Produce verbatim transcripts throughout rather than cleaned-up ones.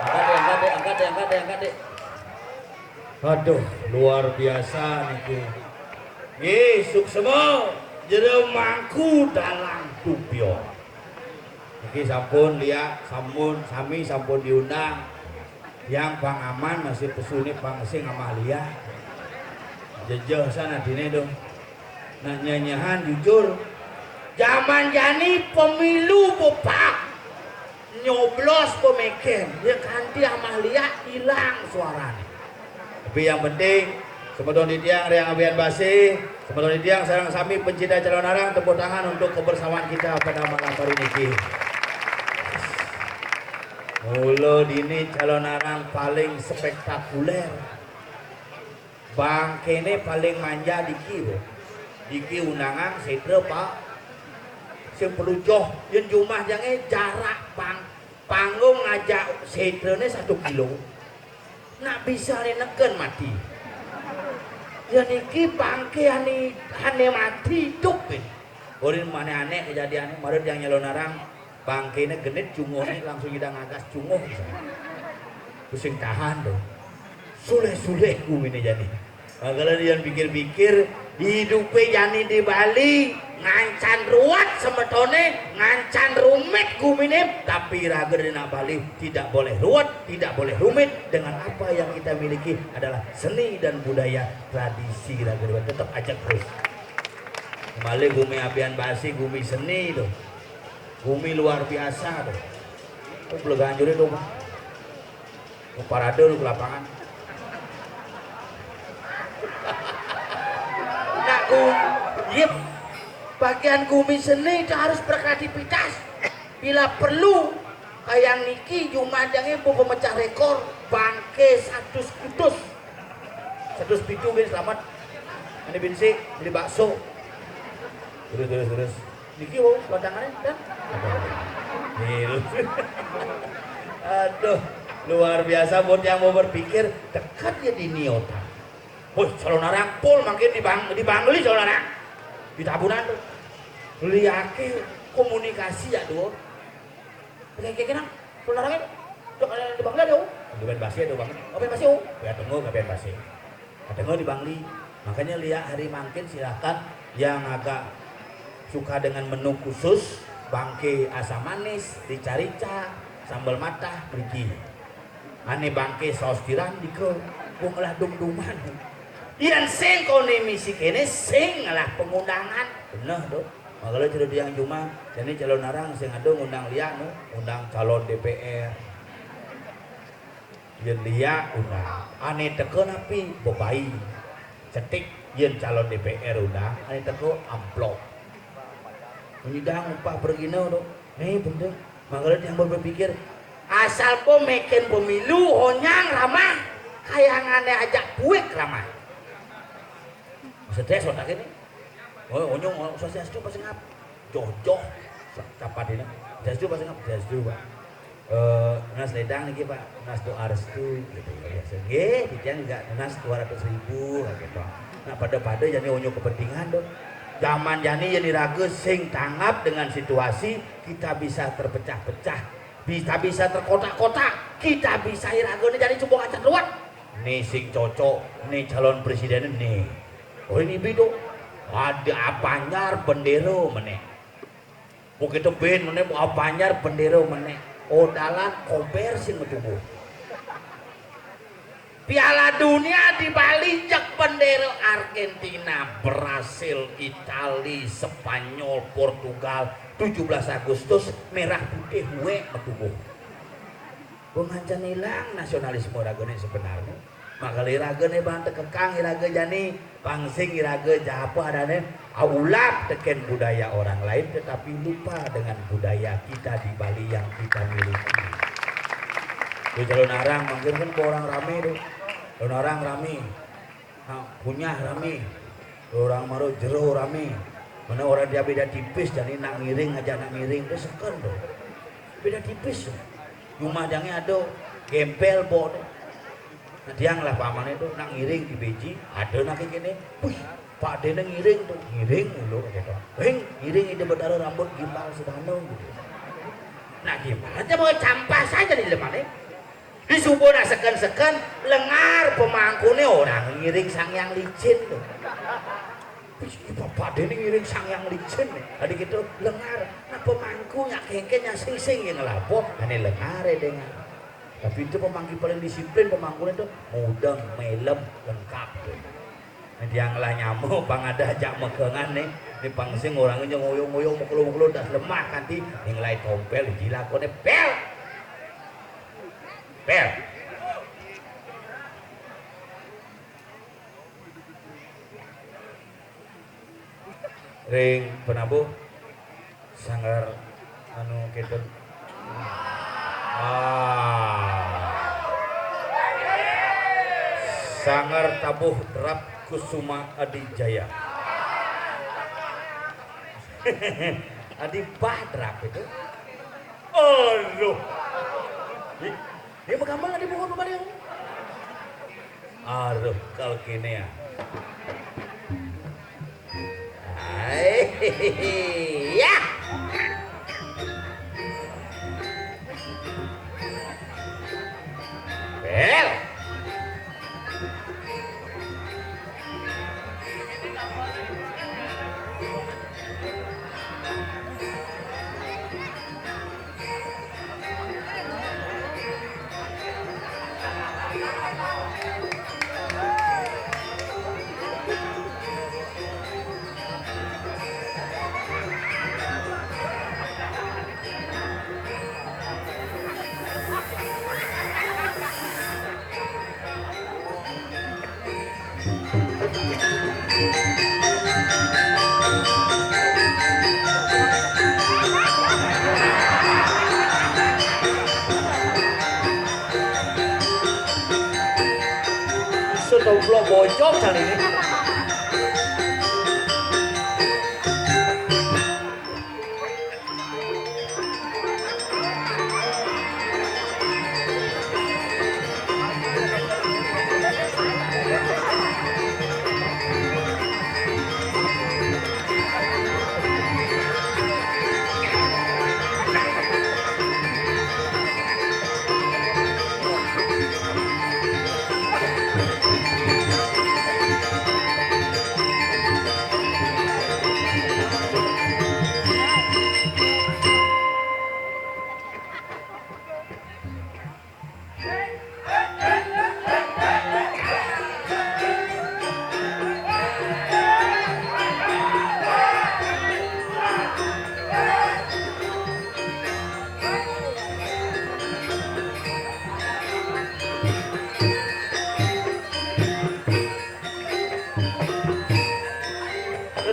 Angkat deh, angkat deh, angkat deh, angkat deh, angkat deh. Aduh, luar biasa niki. Nggih, suksema jero mangku dalang tupia. Niki sampun liak, sampun sami sampun diundang. Yang pang aman masih pesune pang sing amah liak. Jejeh sana dine dong. Nak nyanyian jujur. Zaman jani pemilu bepah. Nyoblos pemeken, ya kanti amah liak ilang suarane. Tapi yang penting, semeton titiang ring abian base, semeton titiang sareng sami pencinta Calonarang, tepuk tangan untuk kebersamaan kita pada malam hari niki. Mula dini Calonarang paling spektakuler. Bangkene paling manja diki, Bu. Diki undangan setra, Pak. Sing pelujoh, yen jumah jange jarak pang-, panggung ngajak setrane satu kilo. Nak bisa ne negen mati. Ya niki bangke ane, ane mati idup, Bu. Orin mane aneh kejadiane, mara tiang nyalonarang. Bangkene genit, cunguhne langsung nyidang agas cunguh. Pusing tahan tuh. Suleh-suleh gumine jani. Makanya yang pikir-pikir, hidupe jani di Bali ngancan ruwet semetone, ngancan rumit gumine, tapi raga di nak Bali tidak boleh ruwet, tidak boleh rumit. Dengan apa yang kita miliki adalah seni dan budaya, tradisi raga di Bali. Tetap ajak terus. Kembali gumi abian basi, gumi seni tuh. Gumi luar biasa tuh. Oh, beleganjur itu, Pak. Oh, parade lu ke lapangan. Nak gum-, yep. Bagian gumi seni itu harus berkreativitas. Bila perlu, kayak niki jumah jange bu pemecah rekor, bangke satu kutus. Satu pitu gini selamat. Ini binsi, beli bakso. Terus, terus, terus. Niki wau, batangane, kan? Nih, lu. Aduh, luar biasa buat yang mau berpikir, dekat ya di Niota. Woi, Calonarang pol makin di Bang-, di Bangli Calonarang. Di Tabunan tuh. Liake komunikasi ya tuh. Kayak, kayak kenang, Calonarang itu. Dok, ada di Bangli ada, oh. Di Bangli ada, Bang. Oh, Bangli, oh. Ya, tunggu, ke Bangli. Katanya di Bangli, makanya lihat hari mangkin silakan yang agak suka dengan menu khusus, bangke asam manis, rica-rica, sambal matah, pergi. Ane bangke saus tiram dike, wong ngelah dum-duman. Yang sing kone misi kene, sing ngelah pengundangan. Bener tuh. Makanya cerita yang cuma, jadi Calonarang sing ada ngundang liak, no? Ngundang calon D P R. Yen liak undang, ane teka napi bebai. Cetik, yen calon D P R undang, ane teka amplop. Menyidang upah pergina tu. Ni penting. Makanya yang berpikir, asal po meken pemilu, honyang ramah, kayangane ajak buik ramah. Stres otak ini. Oh, onyong, oh, swastiastu, pasti ngap. Joh, joh. Capat ini. Jastu, Pak, sing apa? Jastu, Pak. Eh, nunas ledang niki, Pak. Nunas doa restu gitu ya. Biasa. Nggih, titiang juga nunas dua ratus ribu gitu. Nah, pada-pada jani onyo kepentingan tuh. Zaman jani yen iraga sing tanggap dengan situasi, kita bisa terpecah-pecah, kita bisa terkotak-kotak, kita bisa iragane jani coba kacang luwak. Nih sing cocok, nih calon presiden nih. Oh, ini bido. Ada apanyar bendera meneh. Bukit Tebin meneh, apanyar bendera meneh. Odalan kober sing metubuh. Piala Dunia di Bali, cek bendera Argentina, Brasil, Itali, Spanyol, Portugal, tujuh belas Agustus, merah putih, wek, metubuh. Pengancan hilang nasionalisme ragane sebenarnya. Maka iragane bang tekekang iraga jani, pangsing iraga japa adane, aulap teken budaya orang lain tetapi lupa dengan budaya kita di Bali yang kita miliki. Di Telunarang mungkin kan orang rame tuh. Telunarang rame. Nah, punya rame. Orang maro jero rame. Mana orang dia beda tipis, jadi nak ngiring aja nak ngiring itu seken tuh. Beda tipis tuh. Rumah jange ada gempel bok tuh. Nah, tiang lah pamane tuh nak ngiring di beji, ada nak kene. Wih, Pak Dene ngiring tuh, ngiring mulu gitu. Wing, ngiring itu betara rambut gimbal sedana gitu. Nah, gimana coba campas aja di lemane? Di subuh nak seken-seken, lengar pemangkune orang ngiring sang yang licin tuh. Wih, Pak Dene ngiring sang yang licin nih. Tadi gitu, lengar. Nah, pemangku nyak kengken nyak sing-sing yang ngelapo, ane lengar ya dengar. Tapi itu pemangku paling disiplin, pemangkune tuh mudeng, melem, lengkap tuh. Nah, tiang lah nyamo, pang ada ajak mekengan nih. Ini pangsing orangnya ngoyo-ngoyo, mukul-mukul, das lemah kanti. Yang lain tompel, jilakone pel. Pel. Ring penabuh sanggar anu kenten. Ah. Sanggar Tabuh Drap Kusuma Adi Jaya. Adi Badrap itu. Aduh. Ini, ini mah gampang, Adi, bukan pembalian. Aduh, kalau kene ya. Hai, ya. Bel. Sudah blok bocor kali ini.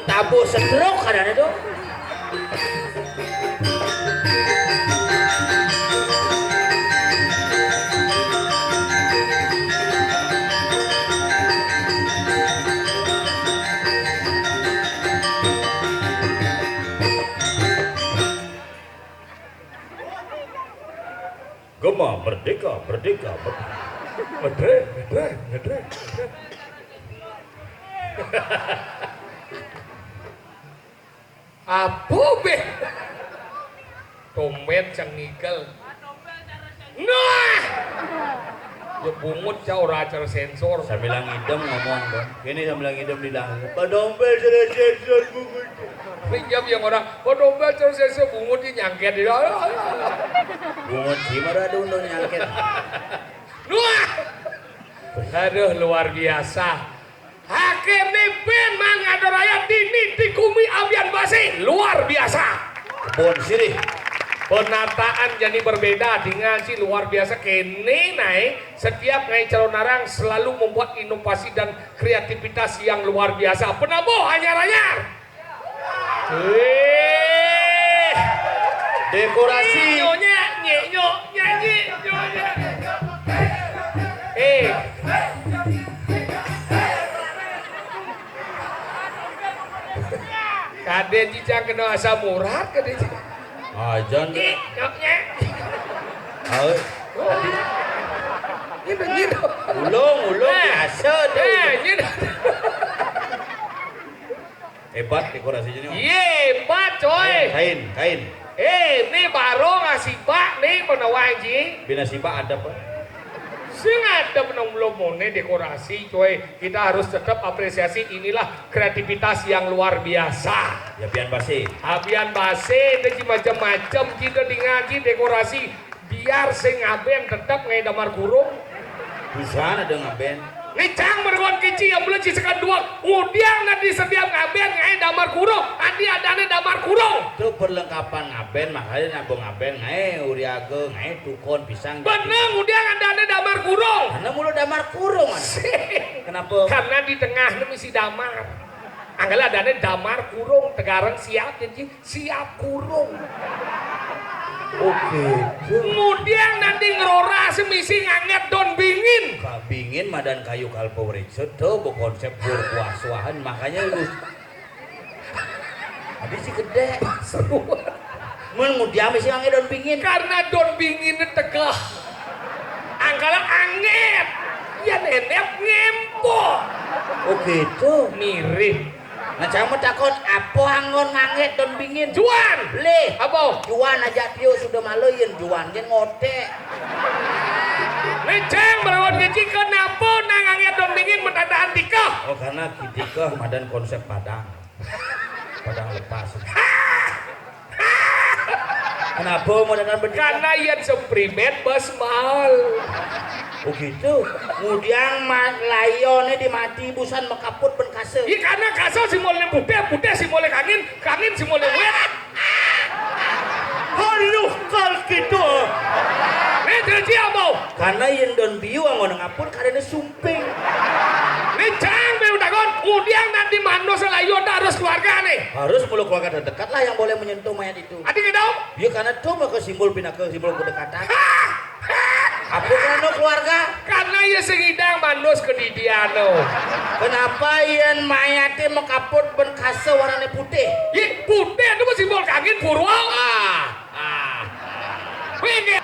Tabuh stroke kadang itu. Gema, merdeka, merdeka, merdeka. Medre, medre, medre, medre. Apa, be? Tombén cang ngigel. Nah! Ya bungut ca ora acara sensor. Sambil ngidem ngomong, kan. Ini sambil ngidem di dalam. Padombel sudah sensor bungut. Pinjam yang orang, padombel terus sensor bungut dia nyangket. Bungut sih, baru ada undang nyangket. Wah! Aduh, luar biasa. Hakim ni bin man ngatur rakyat dini di kumi abian basi. Luar biasa. Bon sirih. Penataan jadi berbeda dengan si luar biasa kene nae. Setiap nae calon arang selalu membuat inovasi dan kreativitas yang luar biasa. Penambo anyar-anyar. Eh. Dekorasi. Nyonye, nye, nyo, nyanyi, nyonye. Eh. Kade cicang kena asam urat, kade cicang. Ajan. Nye, nyo, nye. Ae. Ini, ini. Ulung, ulung, eh, biasa tu. Eh, ini. Hebat dekorasinya ni. Ye, hebat, coy. Kain, kain, kain. Eh, ni baru ngasibak ni penawai ji. Bina sibak ada apa? Sing ada penambulo mone dekorasi, coy. Kita harus tetap apresiasi, inilah kreativitas yang luar biasa. Ya, bian basi. Abian basi, ada ji macam-macam, kita dengar ji dekorasi. Biar sing ngaben tetap ngai damar kurung. Busan ada ngaben. Ngecang mergon kici yang bulan cisekan dua. Ngudiang nanti setiap ngaben ngai damar kurung. Adi adane damar kurung. Tu perlengkapan ngaben, makanya nabung ngaben ngai uriaga, ngai tukon pisang. Bener, ngudiang adane damar kurung. Karena mulu damar kurung, ada. Kenapa? Karena di tengah ni misi damar. Anggala adane damar kurung, tegareng siap, janji. Siap kurung. Oke. Kemudian nanti ngerora semisi nganget don bingin. Kak bingin madan kayu kalpa wrecet tu berkonsep berkuah-suahan, makanya lu. Habis si gede. Mun ngudiang misi nganget don bingin. Karena don bingin tegah. Angkala anget. Ya nenek ngempo. Oh gitu. Mirip. Nah, cang mau takut apa anggon nganget don bingin? Juan. Leh. Apa? Juan aja tio sudah malu yen juan yen ngotek. Ngeceng merawat ngeci kenapa nang nganget don bingin mendadak antika? Oh, karena kitika madan konsep Padang. Padang lepas. Kenapa mau dengan begitu? Karena yang semprimen bas mahal. Oh gitu. Kemudian ma-, layone dimati busan mekaput ben kase. Iya, karena kase si mulai putih, putih si mulai kangin, kangin si mulai wet. Aduh, kal gitu. Nih, janji apa? Karena yang don biu anggon ngapun karena sumping. Nih, cang, be udah kon. Udiang nanti manusia layu harus keluarga nih. Harus mulu keluarga terdekat lah yang boleh menyentuh mayat itu. Adi kedau? Ya, karena tu maka simbol pinaka, simbol kedekatan. Apa karena keluarga? Karena ia sengidang manus kedidian tu. Kenapa yen mayate mekaput ben kase warnane putih? Ye, putih tu simbol kangin purwa. Ah, ah. Wih, dia.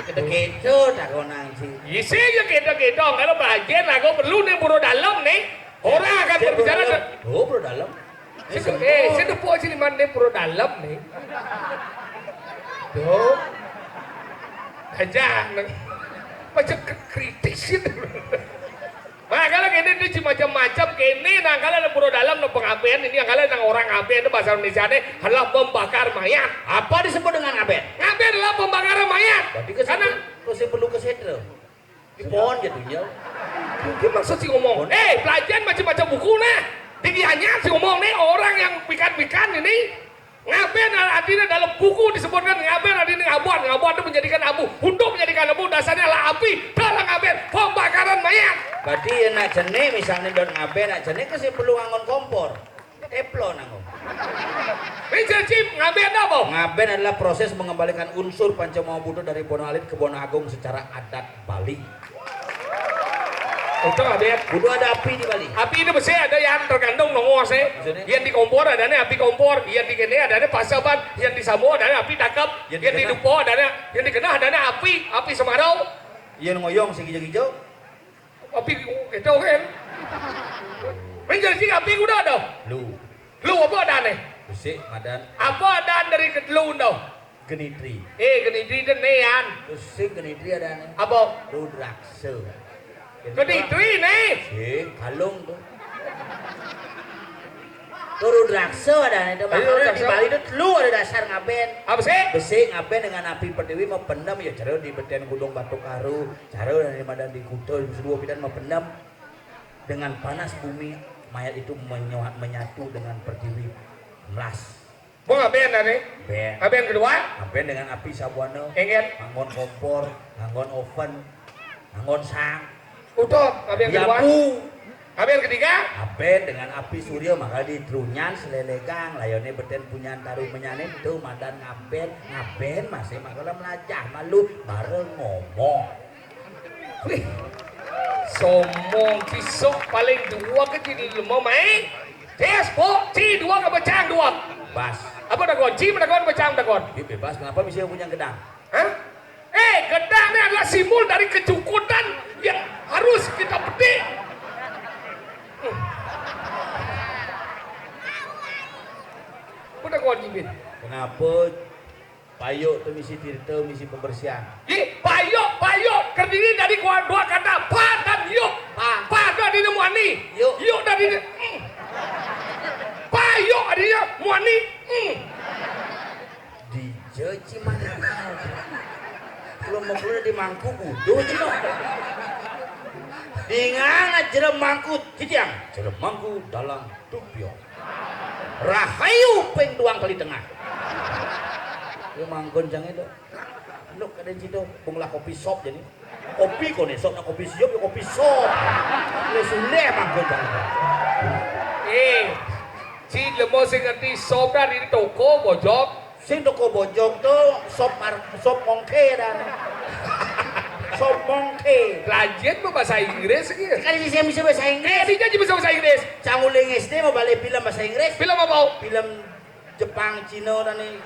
Kedekeco takonan si. Isi ya kita-kita, kalau bagian aku perlu nih pura dalam nih. Orang akan berbicara. Oh, pura dalam. Sing, eh, sing tepuk sini mande pura dalam nih. Tuh. Aja nang. Macam kri-, kritis itu. Nah, kalau kene ni macam-macam kene, nah, kalau ada pura dalam, nah, pengaben ini, kalau nang orang ngaben itu bahasa Indonesia ni adalah membakar mayat. Apa disebut dengan ngaben? Ngaben adalah pembakaran mayat. Berarti ke karena situ, ke situ perlu ke setra. Di pohon jatuhnya. Mungkin maksud si ngomong, eh, pelajaran macam-macam buku nah. Tinggi hanya si ngomong nih orang yang pikan-pikan ini. Ngaben artinya dalam buku disebutkan ngaben artinya ngabuan. Ngabuan itu menjadikan abu. Untuk menjadikan abu dasarnya adalah api. Dalam ngaben pembakaran mayat. Berarti ya nak jenik misalnya don ngaben nak jenik ke si perlu ngangon kompor. Teflon aku. Ini janji ngaben apa? Ngaben adalah proses mengembalikan unsur Panca Maha Buddha dari Bono Alit ke Bono Agung secara adat Bali. Udah, Abet. Kudu ada api di Bali. Api itu besi ada yang tergantung nongos, eh. Maksudnya? Yang di kompor ada nih api kompor, yang di kene ada nih pasaban, yang di sambo ada nih api takep, yang di, yang di dupo ada nih, yang di kenah ada nih api, api semarau. Yang ngoyong si hijau-hijau. Api itu kan. Menjadi api udah ada. Lu. Lu apa ada nih? Besi, madan. Apa ada dari kedelu dah? Genitri. Eh, genitri itu nean. Terus sing genitri ada nih. Apa? Rudraksa. Genitri nih. Sing kalung tuh. Tuh rudraksa ada nih. Tuh, ayo, makanya di rudraksa. Bali itu telu ada dasar ngaben. Apa sih? Besi ngaben dengan api pertiwi mau pendem ya cara di beten Gunung Batu Karu, cara dari madan di Kuta, dua pidan mau pendem. Dengan panas bumi mayat itu menyo-, menyatu dengan pertiwi. Melas. Mau ngapain dah nih? Ben. Ngapain kedua? Ngapain dengan api sabuana? Enggak. Nganggon kompor, nganggon oven, nganggon sang. Udah, ngapain kedua? Yapu. Ngapain ketiga? Ngapain dengan api surya, maka di trunyan selelegang, layone beten punyan taruh menyanin, tuh madan ngapain, ngapain masih maka melajah malu, bareng ngomong. Wih. Somong, cisok paling dua ke cini lemo, mai. Tes, po, ci dua ke becang dua. Bas. Apa takon? Ci apa takon, becang takon? Dia bebas, kenapa bisa punya gedang? Hah? Eh, gedang ini adalah simbol dari kejukutan yang harus kita petik. Apa takon, Jibin? Kenapa Payuk tu misi tirta, misi pembersihan. Ih, payuk, payuk terdiri dari dua, dua kata, pa dan yuk. Pa. Pa tu artinya muani. Yuk. Yuk tu artinya, mm. Payuk artinya muani, mm. Dija ci mangkal. Belum mau keluar di mangku buduh ci. Dingang aja mangku, citiang. Jerem mangku dalam dupiok. Rahayu ping duang kali tengah. Dia mangkon jang itu. Anu kada cito, bunglah kopi sop jadi. Kopi kone sop, nak kopi siop ya kopi sop. Dia sundeh mangkon jang itu. Eh, ci lemo sing ngerti sop dari toko bojok. Sing toko bojok tu sop mar-, sop mongke dan. Sop mongke. Rajin mah bahasa Inggris gitu. Kan sing bisa bahasa Inggris. Eh, dia aja bisa bahasa Inggris. Cang uling S D mau balik film bahasa Inggris. Film apa? Film Jepang, Cina dan ni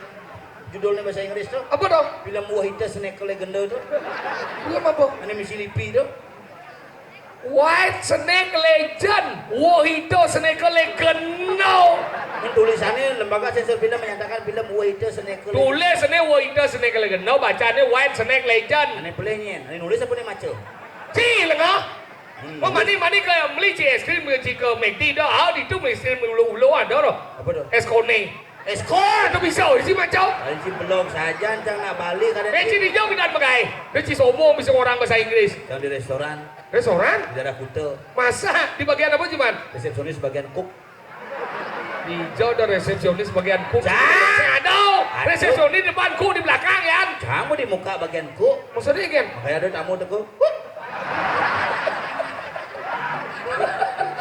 judulnya bahasa Inggris tu. Apa tu? Film Wahita Snake Legenda tu. Film apa? Ini misi lipi tu. White Snake Legend. Wahita Snake Legenda. Ini tulisannya lembaga sensor film menyatakan film Wahita Snake Legenda. Tulis ini Wahita Snake Legenda, bacanya White Snake Legend. Ini pelenyen. Ini nulis apa ni maca? Ci lengah. Hmm. Oh, mani, mani ke meli ci es krim, meli ci ke McD dah. Ah, di tu meli es krim ulo-ulo ada loh. Apa tu? Es kone. Es kone. Itu bisa, isi macam. Paling si belum saja, cang nak balik kada. Eh, ci di jauh kita pakai. Dia ci sombong bisa orang bahasa Inggris. Yang di restoran. Restoran? Di daerah Kuta. Masa? Di bagian apa, Jiman? Resepsionis bagian cook. Di jauh ada resepsionis bagian cook. Cang. Ada. Ada. Resepsionis depan cook di belakang, Yan. Cang mau di muka bagian cook. Maksudnya, Yan? Makanya ada tamu tu cook.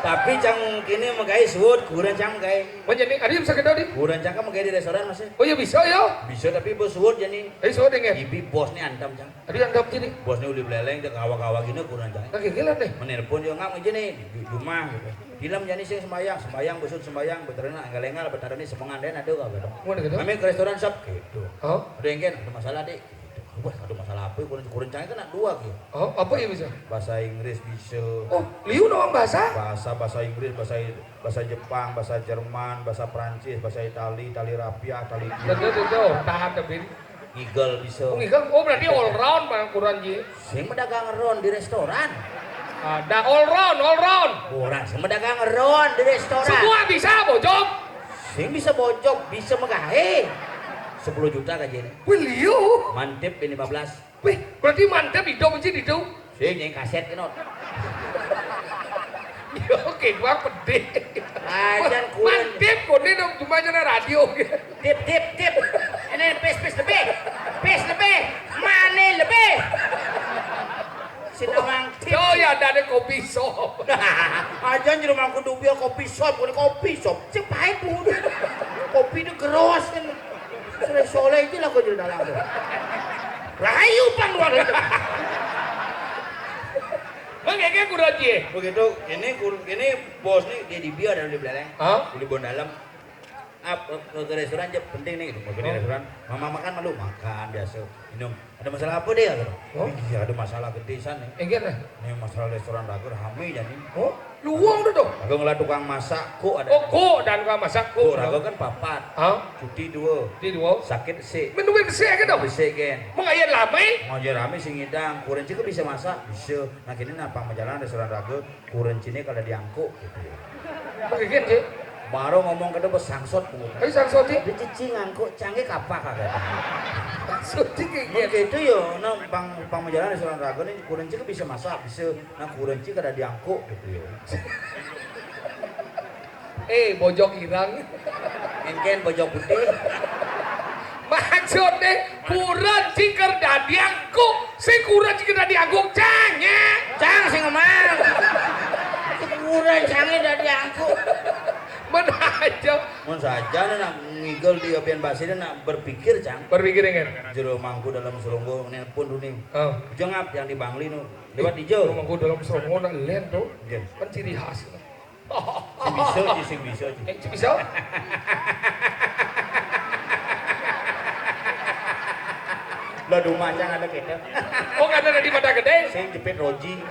Tapi cang kini megai suut, kurang cang megai. Oh, jadi ada yang bisa kita di? Kurang cang kan megai di restoran masih. Oh, ya bisa ya. Bisa tapi bos suut jadi. Eh, suut dengan. Ibi bos ni antam cang. Ada yang dap sini. Bos ni uli beleleng, dia kawa-kawa gini kurang cang. Lagi gila deh. Menelpon dia ngam aja ni, di rumah gitu. Film jadi sing sembayang, sembayang besut sembayang, beterena enggal-enggal, beterena semengan dan ada kau gitu. Mana gitu? Kami ke restoran sap gitu. Oh. Ada yang kan, ada masalah dek. Wah, ada masalah apa? Kurang, kurang cang kan nak dua gitu. Oh, apa ya bisa? Bahasa Inggris bisa. Oh, liu doang bahasa? Bahasa, bahasa Inggris, bahasa, bahasa Jepang, bahasa Jerman, bahasa Prancis, bahasa Itali, tali rapiah, tali tinggi. Betul, betul. Tahan tapi. Ngigel bisa. Oh, ngigel. Oh, berarti all round, Bang, kurang ji. Sing medagang ron di restoran. Ada all round, all round. Kurang, sing medagang ron di restoran. Semua bisa, bojok. Sing bisa bojok, bisa megahe. Sepuluh juta gaji ini. Wih, liu. Mantep ini lima belas. Wih, berarti mantep hidup aja di tu. Sing yang kaset kenot. Yo, oke, gua pedih. Ajan kurang. Mantep kone dong, cuma aja radio. Tip, tip, tip. Ini pis, pis lebih. Pis lebih. Mane lebih. Sinawang tip. Yo, ya ada kopi shop. Ajan jero mangku dupia kopi shop, kone kopi shop. Sing pahit tuh. Kopi itu keros kan. Soleh-soleh itu lah kau jero dalam tu. Rahayu pang luar. Mangke kuda cie. Begitu, ini kur-, ini bos nih dia di biar ada di belakang. Hah? Di Bondalem. Ah, ke, ke restoran aja penting nih gitu. Mau ke restoran, mama makan malu makan biasa. Minum. Ada masalah apa deh ya? Iya, ada masalah gede san nih. Enggak lah. Ini masalah restoran Raga rame jadi. Oh, luang tuh tuh. Aku ngeliat tukang masak, kok ada. Oh, kok dan tukang masak, kok. Kok Raga kan papat. Hah? Cuti dua. Cuti dua. Sakit sih. Menunggu sih kan dong. Sih kan. Mau ngajar lama? Ngajar lama sih ngidang. Kurang juga bisa masak, bisa. Nah, kini napa mau jalan restoran Raga? Kurencine kada diangkuk gitu ya. Begitu sih. Baru ngomong ke bos sangsot. Ayo sangsot sih. Di cici ngangkuk cangge kapak kagak. Sangsot sih kayak gitu. Gitu yo, nah pang pang menjalan di seorang raga nih kurenci kan bisa masak, bisa nah kurenci kada diangkuk gitu ya. Eh, bojok irang. Engken bojok putih. Maksudnya kurang cikar dadi angkuk. Sing kurang cikar dadi angkuk cangnya. Cang sing ngomong. Kurang cangnya dadi angkuk. Mana aja. Mun saja nak ngigel di apian basirnya nak berpikir cang. Berpikir kan. Jero mangku dalam selonggo nelpon dulu nih. Oh. Jengap yang di Bangli nu. Lewat hijau. Jero mangku dalam selonggo nak len tuh. Kan ciri khas. Sing bisa ji, sing bisa ji. Eh, sing bisa? Lah, di rumah aja ada kita. Oh, nggak ada di Mata Gede? Sing jepit Roji.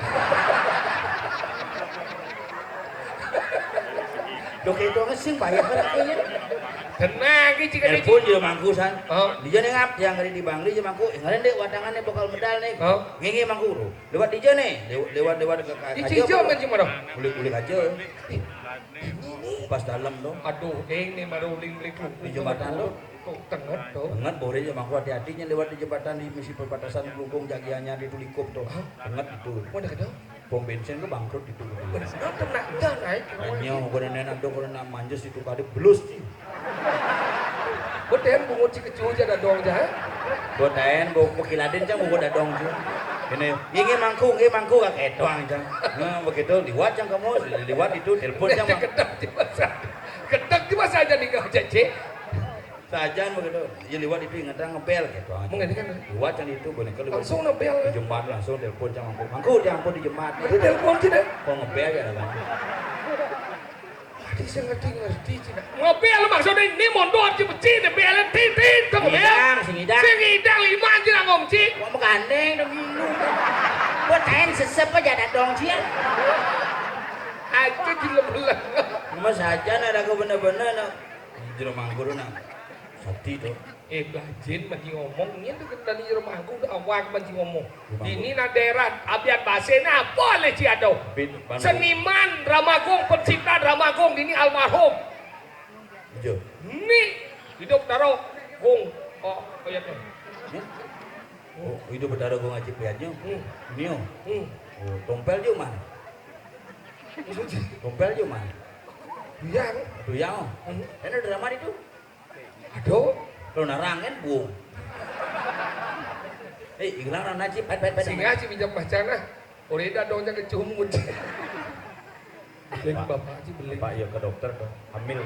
Lo kayak itu sing bayar kan akhirnya. Tenang, ini jika telepon dia mangku san. Oh. Dia nengap yang hari di Bangli dia mangku. Yang ada dek wadangannya bakal medal nih. Oh. Ngingi mangku tuh. Lewat dija nih, lew-, lewat lewat ke ka-, Iji kaja jo apa? Main cuma dong. Kulik-kulik aja. Pas dalam dong. Aduh, ini maruling-ling. Di jembatan tuh. Tuh, tenget tuh. Tenget boleh ya mangku hati-hatinya lewat di jembatan di misi perbatasan Klungkung jagiannya di Tulikup tuh. Hah? Tenget itu. Mana kata? Pom bensin ke bangkrut itu. Bener, tenang, dah naik. Hanya udah nenek tuh kalau nak manjus itu kali belus sih. Beten bungut si kecu aja dadong aja. Beten bu pekiladin cang bungut dadong aja. Ini, ini mangku, ini mangku kak etong aja. Nah, begitu liwat cang kamu, liwat itu telepon cang mangku. Gedek di masa. Gedek di masa aja nih kau cece. Sajan begitu. Ya liwat itu ingetan ngebel gitu. Menggantikan. Liwat cang itu boneka liwat. Langsung ngebel. Di jembatan langsung telepon cang mangku. Mangku dia ampun di jembatan. Itu telepon sih deh. Kok ngebel ya kan? Adi sing ngerti-ngerti cina. Ngopi lu maksudnya ini mondor ci beci deh belen titit dong ya. Ngidang, sing ngidang. Sing ngidang lima aja lah ngomci. Kok menggandeng dong minum. Buat kain sesep aja ada dong cia. Aja dilem-lem. Mas aja ada aku bener-bener nak. Jero manggur nak. Sati tuh. Eh, Blajin, manci ngomong, ini tuh tadi rumahku udah awak manci ngomong. Ini nah daerah abian basena apa le ci ado? Seniman Drama Gong, pencipta Drama Gong ini almarhum. Iya. Ini hidup taro Gong. Oh, kayak tuh. Oh, hidup betara Gong Aji Priatnyo. Hmm. Ini oh. Hmm. Oh, tompel juga mana? Tompel juga mana? Duyang. Duyang. Hmm. Ini drama itu. Aduh. Lo narang kan, Bung? Eh, hilang nang naji, pet, pet, pet. Singa ci bijak bacana. Oreda dong jaga cumut. Beli bapak ci beli. Bapak ya ke dokter tuh, hamil.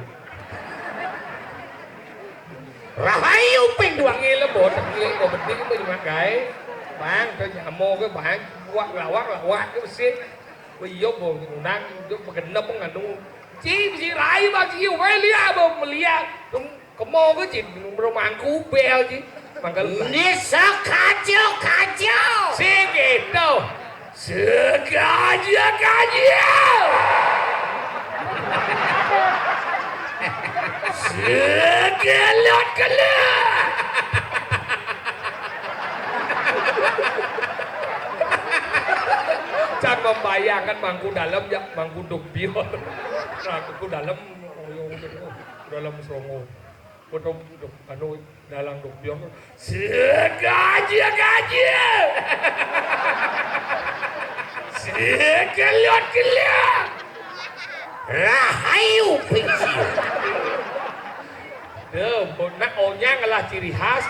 Rahayu ping dua ngile bot, ngile bot penting apa cuma gae. Bang, tuh nyamo ke bang, wak lawak lawak ke besi. Wah iya bong undang itu begenep nganu. Ci bisi rai bang ci wae liak bong meliak. Kemo ke ci bro mangku bel ci. Mangkal. Ini sakajo kajo. Sing gitu. Sekajo kajo. Sekelot kelot. Can membayangkan mangku dalam ya mangku duk bior. Mangku dalam dalam songo. Foto duk anu dalam duk bior. Sekaji kaji. Sekelot kelot. Rahayu pingsi. Deh, nak onyang lah ciri khas.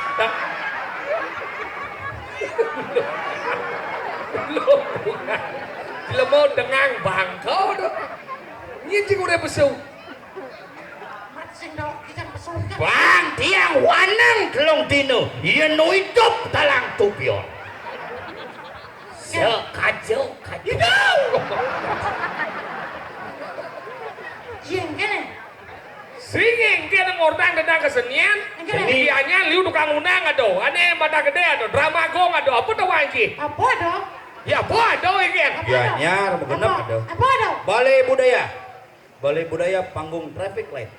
Lo, lo, lo mau dengang bangkau dong. Nyicing udah besu. Bang tiang wanang telung dino, yen idup talang tupio. Sekajo kajo. Jeng kene. Sing engke ngortang tentang kesenian. Engke. Seni. Dianya liu tukang undang ado, ane mata gede ado, drama gong ado, apa tuh, Wanci? Apa ado? Ya, apa ado iki? Apa ado? Gianyar, genep ado. Apa ado? Balai budaya. Balai budaya panggung traffic light.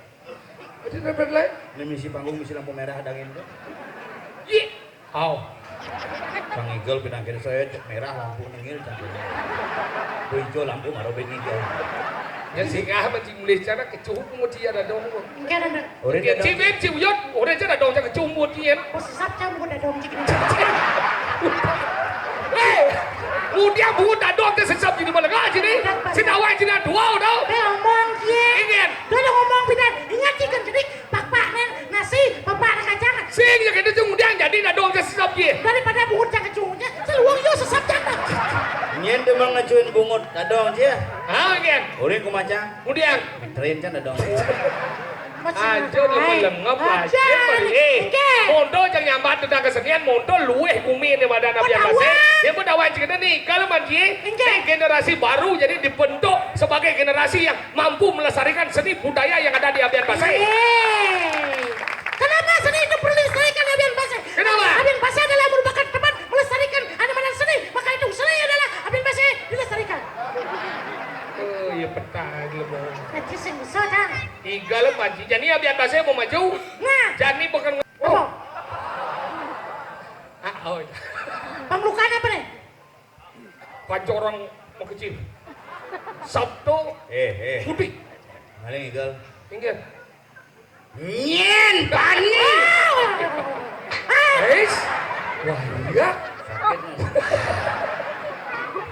Ada traffic light? Ini misi panggung, misi lampu merah, ada ngene. Ih, au. Kang Igel pinangkin saya cek merah lampu nengil, cek. Bu hijau lampu maro ben hijau. Ya sing ah, mancing mulih cara kecuhuk mau dia ada dong. Engke ada. Ora dia ada. Cibet, ciuyot, ora cara dong, cara kecuhuk mau dia. Oh, sesap cang buat dadong cik. Eh, mudian buat dadong ke sesap jadi malah ngaji nih. Sing awak jadi dua, tau? Be omong cie. Ingin. Dia udah ngomong pindah. Ingat cik kan jadi bapak nen nasi, bapak nen kacang. Sing ya kita cuma mudian jadi dadong ke sesap cie. Daripada buat cang kecungnya, seluang yo sesap cang. Nyen demen ngecuin bungut dadong cie. Ah, ingin. Uring kumaca. Mudian. Mitrin kan dadong. Aja lu melengep aja. Aja. Eh, engke. Mondo jang nyambat tentang kesenian, mondo luweh bumi ini badan Abian Basé. Dia pun dawan cerita nih, kalau manji, engke, generasi baru jadi dibentuk sebagai generasi yang mampu melestarikan seni budaya yang ada di Abian Basé. Yeay. Kenapa seni itu perlu dilestarikan Abian Basé? Kenapa? Abian Basé adalah merupakan tempat melestarikan anak-anak seni. Maka itu seni adalah Abian Basé dilestarikan. Oh, iya peta gitu, Bang. Nanti sing bisa, Cang. Igal maju. Jani Abian Basé mau maju. Nah. Jani bukan. Apa? Ah, oh, iya. Pembukaan apa nih? Pancorang mengecil. Sabtu. Eh, eh. Putih. Maling Igal. Inggih. Nyen, bani. Wis. Wah, iya.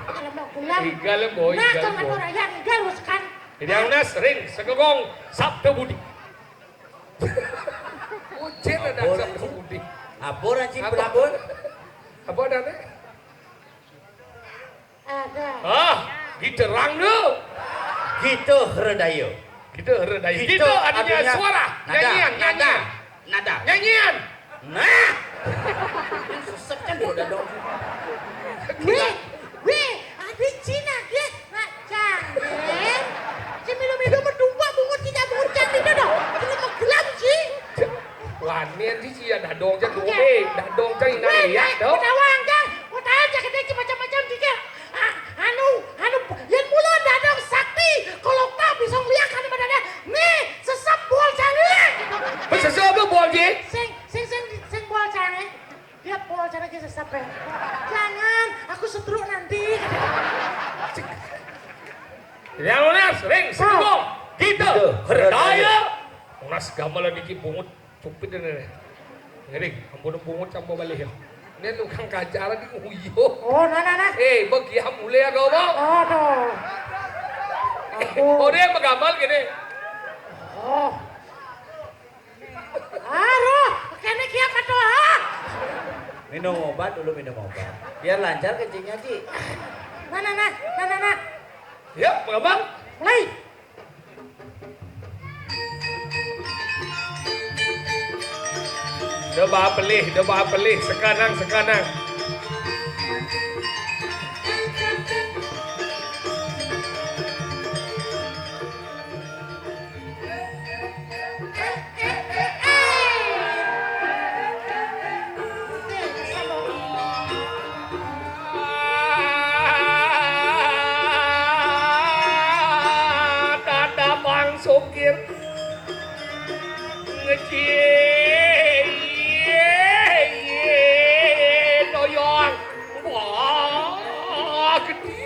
Kalau mau pulang. Igal, boy, nah, igal, kalau boy. Ada orang yang igal, kan. Jadi, Anas, ring, segegong, Sabtu Budi. Ucil ada Sabtu Budi. Apa orang cipta, apa? Apa ada, Nek? Ada. Ah, giterang tu. Gita Hredaya. Gita Hredaya. Gita artinya suara. Nada. Nyanyian, nyanyian. Nada. Nyanyian. Nah. Sesek kan dia udah dong. Weh, weh, ada Cina dia nak canggih. Si milu-milu berdua bungut tidak bungut cantik dah. Cuma menggelam sih. Wanian sih, sia dadong cak dong. Eh, dadong cak inang liat dong. Ketawa angkang, ketawa aja gede macam-macam juga. Ah, anu, anu, yang mulu dadong sakti. Kalau tak bisa ngeliat kan badannya. Nih, sesep bol canggih. Sesep apa bol, Ji? Sing, sing, sing, sing bol canggih. Dia bol canggih sesep ya. Jangan, aku setruk nanti. Yang lunas, ring, sedulur. Kita, Hredaya. Lunas gamelan iki bungut. Cupit ini nih. Ngeri, ampun bungut campur balik ya. Ini tukang kacara di nguyo. Oh, nah, nah, nah. Eh, bagi ham mulai agak apa? Aduh. Aduh. Oh, dia begamal gini. Oh. Aduh, kene kiam atuh, ah. Minum obat dulu, minum obat. Biar lancar kencingnya, Ki. Nah, nah, nah, nah, nah, nah. Ya, begamal. Mulai. Coba pelih, coba pelih, sekanang, sekanang. Tata Bang Sukir. Ngecil, toyong. Wah, gede.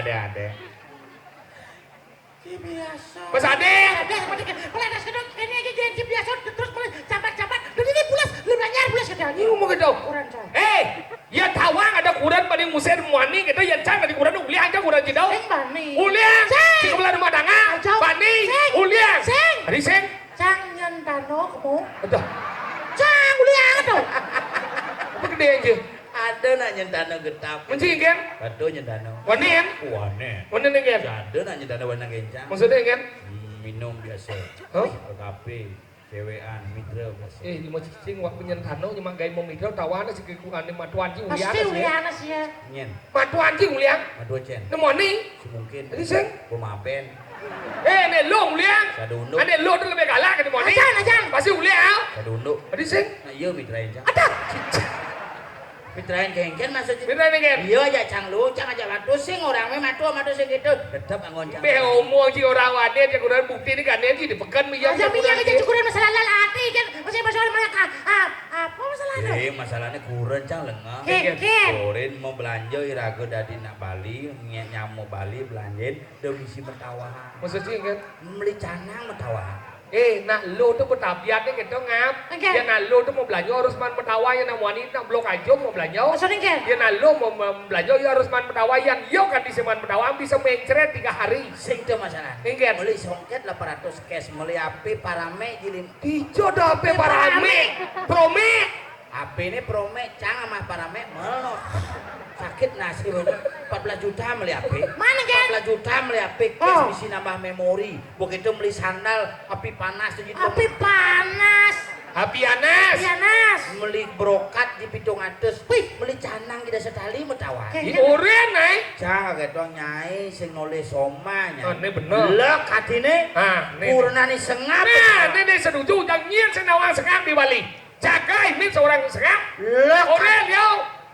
Ada, ada. Ci biasa. Mas Ade. Ada, ada, ada. Kalau ada sedot, ini aja jangan ci biasa, terus mulai jampat-jampat. Udah ini pulas, lu belajar pulas gitu. Ini ngomong gitu. Kurang, coy. Eh, ya tawang ada kuburan paling musir muani gitu, ya cang ada kuburan uliang aja kuburan ci dau. Sing bani. Uliang. Sing. Di sebelah rumah tangga. Aja. Bani. Sing. Uliang. Sing. Tadi sing. Cang nyentano kemu. Aduh. Cang uliang tuh. Apa gede aja? Ada nak nyentano getap. Menci, kan? Ada nyentano. Wani, kan? Wani. Wani nih, kan? Ada nak nyentano wani kencang. Maksudnya, kan? Hmm, minum biasa. Hah? Ke kafe, cewekan, mitra biasa. Eh, di masjid sing wak penyentano nyemak gawe mau mitra tawana si kekuane matuan ci uliana. Pasti sih, ya. Uliana sih ya. Nyen. Matuan ci ulian. Matuan cen. Nemoni. Semungkin. Tadi sing. Pemapen. Eh, nek lo ulian. Sadunduk. Nek lo tuh lebih galak ke nemoni. Ajan, ajan. Pasti ulian. Sadunduk. Tadi sing. Nah, iya mitrain cang. Ada. Mitrain kengken maksudnya. Mitrain kengken. Iya aja cang lu, cang aja batu sing orang meh matu matu sing gitu. Tetep anggon cang. Be omong ci orang wadah, cek orang bukti ini kan, ini di pekan miyam. Aja miyam aja cukuran masalah lalati kan. Masih masalah mereka. Ah, apa masalahnya? Eh, masalahnya kuren cang lengah. Kengken. Kuren mau belanja iraga dadi nak Bali, ny-, nyamo Bali belanjain domisi metawahan. Maksudnya kan? Meli canang metawahan. Eh, nak lo tuh betabiatnya gitu, Ngap. Oke. Ya, nak lo tuh mau belanja harus man metawa, ya, nak wani nak blok aja mau belanja. Maksudnya, Ngap? Ya, nak lo mau, mau belanja, ya harus man metawa, ya, yo kan di seman metawa bisa mencret tiga hari. Sing tuh masalah. Oke. Beli songket delapan ratus cash, beli H P parame jilin. Ijo dah H P parame. Parame. Prome. H P ini prome, cang sama parame, melot. Sakit nasib ini. Empat belas juta beli H P. Mana, Ngap? Empat belas juta beli H P, cash. Oh. Bisa nambah memori. Begitu beli sandal, api panas tuh gitu. Api panas. Api anas. Api anas. Beli brokat di pitung atus. Wih. Beli canang kita setali metawa. Kengken. Di oren, eh. Cang kaget dong nyai sing noleh soma nyai. Ah, ini bener. Lek hatine. Ah, ini. Purna ni sengap. Nah, ini, ini setuju. Jangan nyen sing nawang sengap di Bali. Jagai mit seorang sengap. Lek. Oren, yo.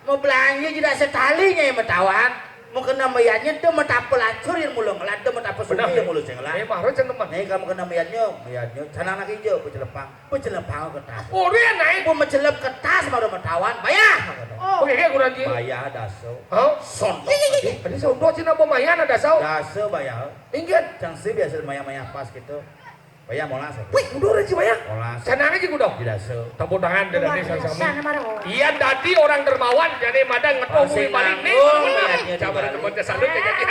Mau belanja tidak setali nyai metawahan. Mau kena mayatnya, dia mau tapel acur yang mulu ngelat, dia mau tapel sunyi yang mulu sing ngelat. Benar. Eh, mahal, cang teman. Nih, kamu kena mayatnya, mayatnya, canang lagi hijau, pejelepang, pejelepang kertas. Oren, naik. Mau menjelep kertas, baru metawahan, bayar. Oh. Oke, kayak kurang dia. Bayar, daso. Hah? Son. Iya, iya, iya. Tadi saya udah cina mau mayar, ada daso. Daso, bayar. Ingat. Cang sih biasa mayar-mayar pas gitu. Bayar molas. Wih, udah, udah, ci bayar. Molas. Canang aja udah. Tidak se. Tepuk tangan dari desa sami. Iya, tadi orang dermawan, jadi madang ngetok bumi balik nih. Coba teman ke salut ya, jadi.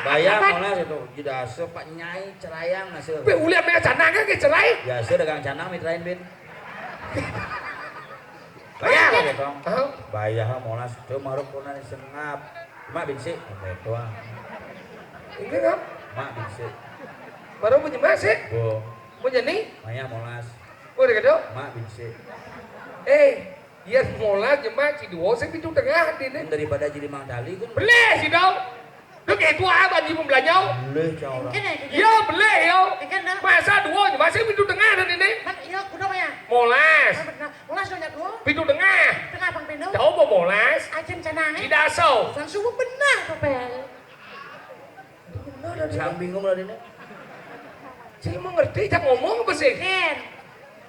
Bayar molas itu. Tidak se, Pak Nyai cerayang hasil. Wih, ulian mereka canang kan ke cerai? Ya, saya dagang canang, mitrain, Bin. Bayar, gitu. Hah? Bayar molas, cuma maruk purna ni sengap. Mak binsik, itu doang. Ini kan? Mak binsik. Baru punya masih? Bu. Punya nih? Maya molas. Udah gitu? Mak binsik. Eh, iya molas, cuma ci dua, saya pintu tengah di ini. Daripada jadi Mang Dali kan. Beli sih dong. Lu kayak tua apa di pembelanja? Beli, cang orang. Kene, kene. Yo, beli, yo. Kene, nah. Masa dua, masih pintu tengah dan ini. Man, iya, kuda mah ya. Molas. Nah, benar. Molas dong ya, Bu. Pintu tengah. Tengah, Bang Pendo. Tahu apa molas? Ajen canang, eh? Tidak so. Sang subuh benar tuh, Pel. Benar, dan cang bingung lah ini. Saya mau ngerti, cang ngomong apa sih? Ken.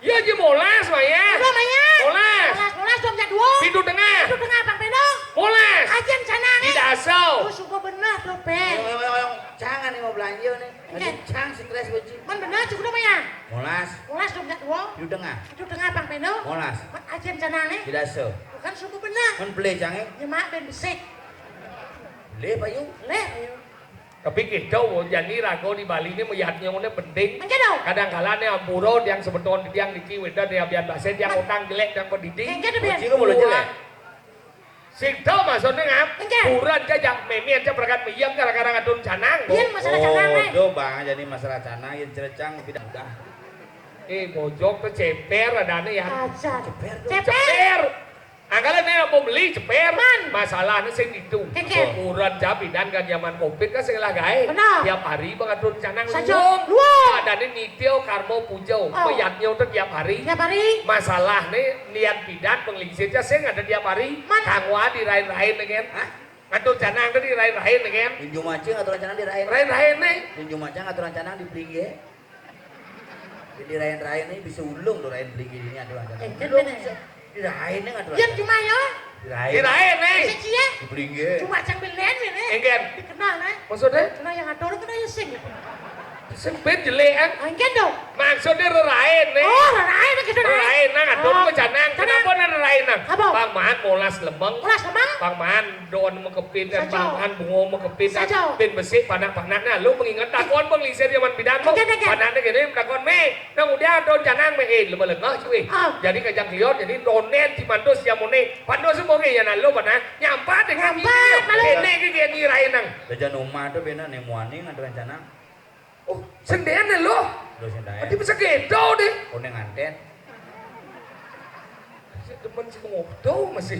Iya, aja molas, Maya. Udah, Maya. Molas. Molas, molas, dong, ya, dua. Pintu tengah. Pintu tengah, Bang Pendo. Molas. Ajen canang, eh? Tidak so. Oh, suka benar tuh, Pel. Ayo, ayo, ayo, ayo. Cang nih mau belanja nih. Oke. Lagi cang stres, baju. Man benar, cukup, Maya. Molas. Molas, dong, ya, dua. Pintu tengah. Pintu tengah, Bang Pendo. Molas. Man ajen canang, eh? Tidak so. Bukan suku benar. Man beli, cang, eh? Ya, mak, ben besik. Beli, Pak Yu. Leh, ayo. Tapi kita, jani raga di Bali ini melihatnya ini penting. Enggak dong. Kadang-kala nih ampura yang sebetulnya yang niki weda dia biar bahasa yang utang jelek yang pendidik. Enggak dong, biar. Cik, boleh jelek. Sing tau maksudnya ngap? Enggak. Kuran aja jak memi aja berangkat meyem gara-gara ngadun canang. Iya, masalah canang, eh. Oh, do bang, jadi masalah canang yang cerecang tidak mudah. Eh, bojok tuh ceper adanya ya. Ajar. Ceper tuh. Ceper. Ceper. Angkala nih apa beli ceper? Man. Masalahnya sing itu. Keke. Kuran jabi dan kan zaman covid kan sing lah gae. Benar. Tiap hari bang ngadun canang. Saja. Luwung. Luwung. Adanya nitio karmo pujo. Oh. Meyatnya tuh tiap hari. Tiap hari. Masalahnya niat bidan penglingsirnya sing ada tiap hari. Man. Kang Wa dirain-rain dengan. Hah? Ngatur canang tadi rain-rain dengan. Junjung macing ngatur canang dirain. Rain-rain nih. Junjung macing ngatur canang di pelinggih. Jadi rain-rain nih bisa ulung tuh rain pelinggih ini ngatur canang. Eh, kan ulung bener. Bisa. Dirain nih ngatur. Yang cuma ya. Dirain. Dirain, eh. Sing cia. Dibelingge. Cuma cang belen ini. Engken. Dikenal, eh. Maksudnya? Kenal yang atur, kenal yang sing. Sing ben jelek, eh. Engken dong. Maksudnya rerain, eh. Oh, rerain gitu, nah. Rerain, nah, atur. Oh. Apa janang? Janang. Kenapa nah rerain, nah? Apa? Pang maan molas lemeng. Molas lemeng? Pang maan daun mekepit, dan saja. Pang maan bunga mekepit, dan saja. Ben besik panak-panak, nah, lu mengingat takon, bang, lisir zaman bidan, bang. Engken, engken. Panaknya gini, takon, me. Nang udah daun janang, me, eh, lemah-lemah, cuy. Ah. Jadi kajang liur, jadi donen, si mantus, si amone. Pantus semua ke, ya, nah, lu, panah. Nyampat, deh, nyampat, lalu. Ini, ini, ini, rain, nang. Dajan omah tuh bena nih, muani ngadon janang. Oh, sendirian deh lo. Lo sendirian. Berarti bisa gitu deh. Kone nganten. Si demen si ngodo masih.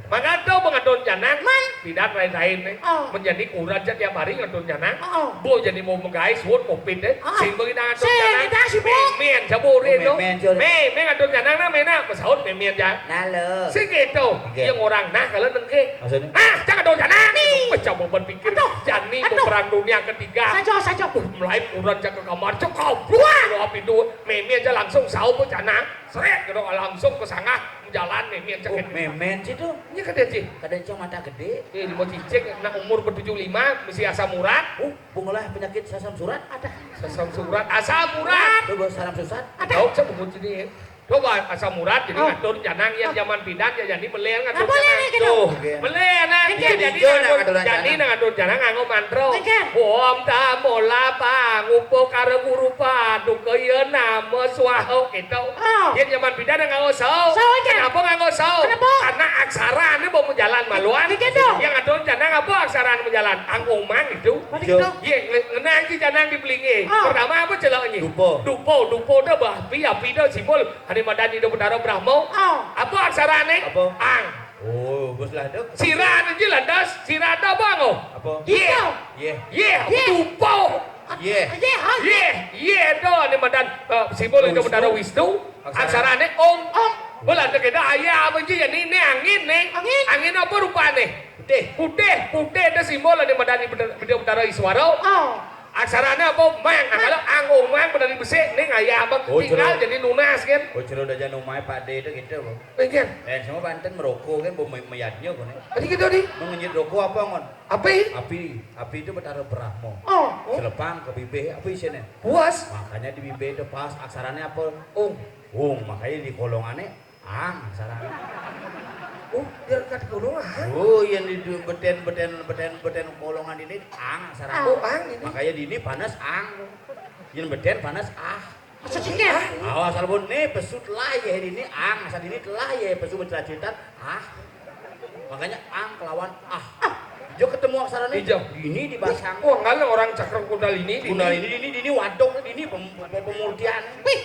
Mangga to, bang, ngadon janang. Man. Bidan lain-lain nih. Oh. Menjadi kurat aja tiap hari ngadon janang. Oh. Bo jadi mau menggai suut kopit deh. Oh. Sing bagi ngadon janang. Sing, kita si bo. Memen, jabore lo. Memen, jabore. Me, me ngadon janang nah, mena. Pesaut memen aja. Nah, lo. Sing gitu. Iya. Yang orang nah, kalau nengke. Maksudnya? Ah, jangan dong, jangan. Nih. Pecah beban pikir. Aduh. Jani aduh. Perang dunia ketiga. Saja, saja. Uh, mulai kurang jaga kamar. Cekap. Wah. Lo api dua. Meme aja langsung saup ke sana. Seret, gitu, langsung ke sana. Jalan meme aja. Oh, ke memen sih tuh. Ini kada sih. Kada cuma mata gede. Eh, lima cicing, nak umur bertujuh lima, mesti asam urat. Uh, bungolah penyakit sasam surat. Ada. Sasam surat, asam urat. Coba salam susat. Ada. Tahu, saya bungut sini ya. Coba asam urat, jadi oh. Ngatur janang yang zaman bidan ya, jadi melel ngatur janang. Boleh nih, gitu. Tuh, melel nah, jadi ngatur janang, jadi ngatur janang nganggo mantra. Om tamola pangupa karo guru paduka ya nama swaha gitu. Oh. Yang zaman bidan nganggo sao. Sao aja. Kenapa nganggo sao? Kenapa? Karena aksarane mau jalan maluan. Gitu. Yang ngatur janang apa aksarane mau jalan? Ang omang itu. Iya, ngenang si janang di belinge. Oh. Pertama apa celoknya? Dupa. Dupa, dupa dah bah, api, api dah simbol. Ane madan Ida Betara Brahma. Oh. Apa aksarane? Apa? Ang. Oh, bos lah dok. Sira aja lantas, sira ada apa ngo? Apa? Ye. Ye. Ye, apa dupa? Ye. Ye, ha? Ye, ye, to ane madan, eh, simbol Ida Betara Wisnu. Aksarane om. Om. Bola ada kita ayah apa aja ya, ini angin nih. Angin. Angin apa rupane? Putih. Putih, putih ada simbol ane madan Ida Betara Iswara. Oh. Aksarane apa? Mang. Mang. Kalau ang omang bener besik ning ayah apa? Oh, tinggal jero. Jadi nunas kan. Oh, jero dajan omahe Pak De itu gitu, Bu. Pengen. Eh, sama Banten merokok kan, bu me- meyadnya kan. Tadi gitu di. Mengenyit rokok apa ngon? Api. Api, api itu Betara Brahma. Oh. Selepang ke bibir, apa isinya? Puas. Makanya di bibir itu pas aksarane apa? Ung. Ung, makanya di kolongannya Ang, sarang. Oh, dia kat gunung, ah? Oh, yang di du- beten beten beten beten kolongan ini ang, sarang. Oh, ang ini. Makanya di ini panas ang. Yang beten panas ah. Maksudnya? Awas kalau nih pesut lah ya ini ang, saat ini telah ya pesut bercerita ah. Makanya ang kelawan ah. Dia ketemu aksaranya. Iya. Ini dipasang. Wah, nggak orang cakar kundal ini. Kundal ini ini ini wadok ini pem- pem- pemurtian. Wih,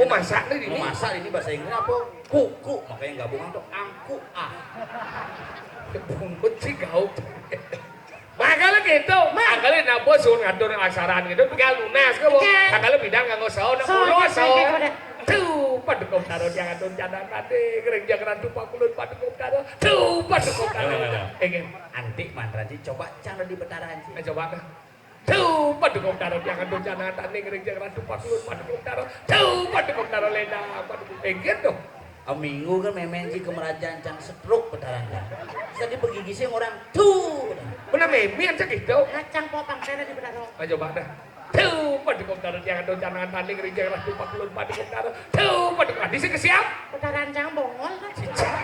mau masak nih ini. Mau masak ini bahasa Inggris apa? Kuku, makanya gabungan tuh angku ah. Bungut sih gaut. Makanya gitu, makanya napa suruh ngatur aksaraan gitu, tinggal lunas ke, Bu. Iya. Makanya bidang nganggo sao, nak ulos sao. Tuh, paduka Betara yang ngatur jana tadi, gereja keratu pakulun paduka Betara. Tuh, paduka Betara. Enggak, enggak, enggak. Enggak. Antik mantra sih, coba cara di Betara sih. Eh, coba dah. Duh, paduka Betara yang ngatur jana tadi, gereja keratu pakulun paduka Betara. Duh, paduka Betara lenda, paduka. Eh, gitu. A minggu kan memen ji kemerajan cang setruk Betara cang. Tadi begigi sih orang tuh. Benar memen cak gitu. Nah, cang popang saya di Betara. Ayo coba dah. Duh, paduka Betara yang ngatur jana tadi, gereja keratu pakulun paduka Betara. Duh, paduka. Di sini siap. Betara cang bongol kan. Cicak.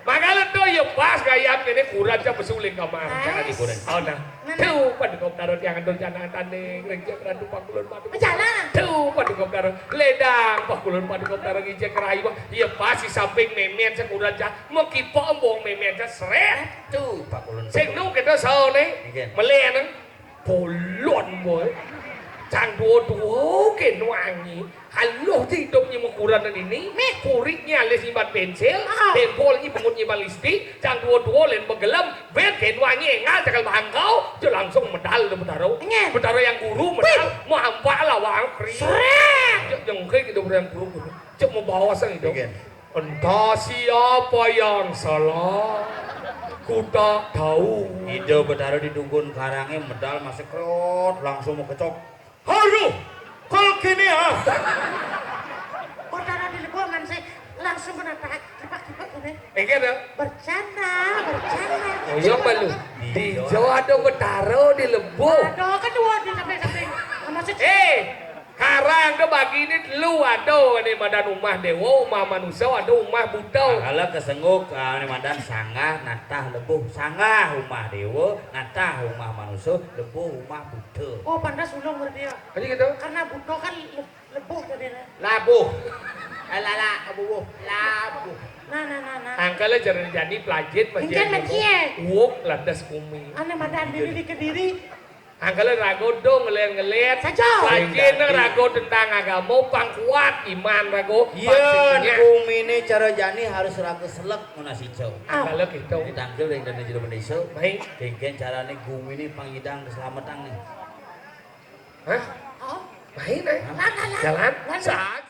Makanya tuh ya pas gayam ini kurang siapa suling kamar. Jangan hiburan. Oh nah. Tuh, paduka Betara yang ngatur jana tadi, gereja keratu pakulun paduka. Jalan. Tuh, paduka Betara. Ledang pakulun paduka Betara ngijek rayu. Iya pas di samping memen sekuran cak. Mekipok embung memen cak seret. Tuh, pakulun. Sing nu kita saone. Nggih. Melih nang. Bolon boy. Cang dua-dua ke nuangi. Halo ti hidup nyi mukuranan ini. Nih. Kurik nyi alis nyimpan pensil. Ah. Dempol nyi bungut nyimpan lipstik. Cang dua-dua len begelem. Ben ke nuangi engal cakal bangkau. Dia langsung medal tu Betara. Engen. Betara yang guru medal. Wih. Mau ampak lawang kri. Seret. Dia jengkrik itu yang guru. Cek mau bawa sang itu. Engen. Entah siapa yang salah, ku tak tahu. Ida Betara di dukun karangnya medal masih kerot, langsung mau kecok. Haruh, kalau gini ah. Betara di lebonan sih langsung kena tarik, kipak-kipak ini. Engké to? Bercanda, bercanda. Oyong malu. Di Jawa ada Betara di Lebuh. Ada kan dua di samping-samping. Maksud Eh, karang to bagi ini telu ada né madan umah déwa, umah manusa, ada umah buta. Kalau kesengguk, ah, ini madan sanggah, natah lebuh, sanggah umah déwa, natah umah manusa, lebuh umah buta. Oh, pantas ulung berarti ya. Aja gitu. Karena buta kan le- lebuh tadi nah. Labuh. Eh, lala, kebubuh. Labuh. Nah, nah, nah, nah. Angkala jaran jani pelajit Engkén mesti, eh. Uwuk landas bumi. Ané madan diri di Kediri. Angkala raga dong ngelet-ngelet. Saja. Pelajit nang raga tentang agama, pang kuat iman raga. Yén guminé cara jani harus raga selek mun asica. Ah, Angkala gitu. Ini tangkil yang dari jero desa. Baik. Kéngkén carané guminé pangidang keselamatan nih. Hah? oh. Main eh. Lan, lan, lan. Jalan. Lan. Saat